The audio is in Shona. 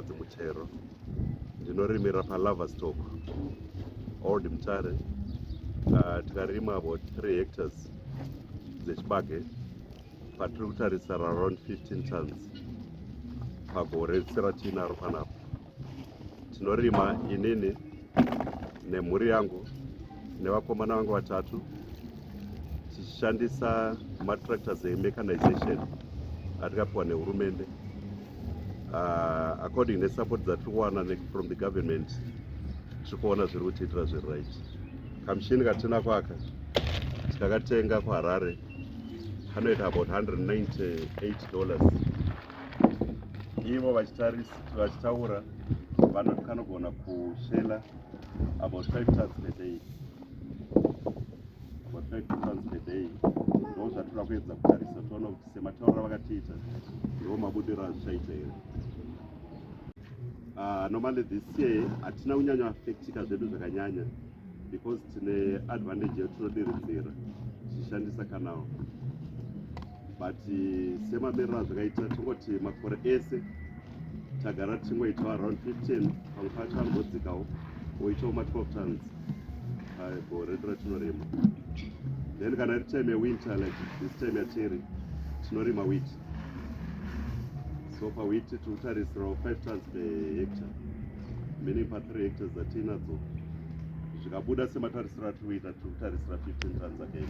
Munyaradzi Muchero. Ndinorimira paLaverstock, Old Mutare. Tikarima about 3 hectares dzechibage, patiri kutarisira around 15 tons pagore seratinaro panapa. Tinorima inini nemhuri yangu nevakomana vangu vatatu, tichishandisa matractors emechanization atikapiwa nehurumende. According nesupport dzatiri kuwana from the government, tiri kuona zviri kutiitira zviri right. Kamushini katinako aka tikakatenga kuHarare, kanoita about $198. Ivo vachitaura vanoti kanogona kushela about 5 tons per day, about 5 tons per day. Ndo zvatinoda kuedza kutarisa, toona kuti sematauriro avakatiita ndo mabudiro azvichaita here. Normally this year hatina kunyanya affectika zvedu zvakanyanya because tine advantage yetinodiridzira tichishandisa canal, but semamiriro azvakaita, tongoti makore ese tagara tichingoitawo around 15, pamwe pacho anogodzikawo oitawo ma12 tons pagore ratinorima. Then kana iri time yewinter, like this time yatiri, tinorima wheat. So pawheat tiri kutarisirawo 5 tons per hectare, meaning pa3 hectares dzatiinadzo, zvikabuda sematarisiro atiri kuita, tiri kutarisira 15 tons again.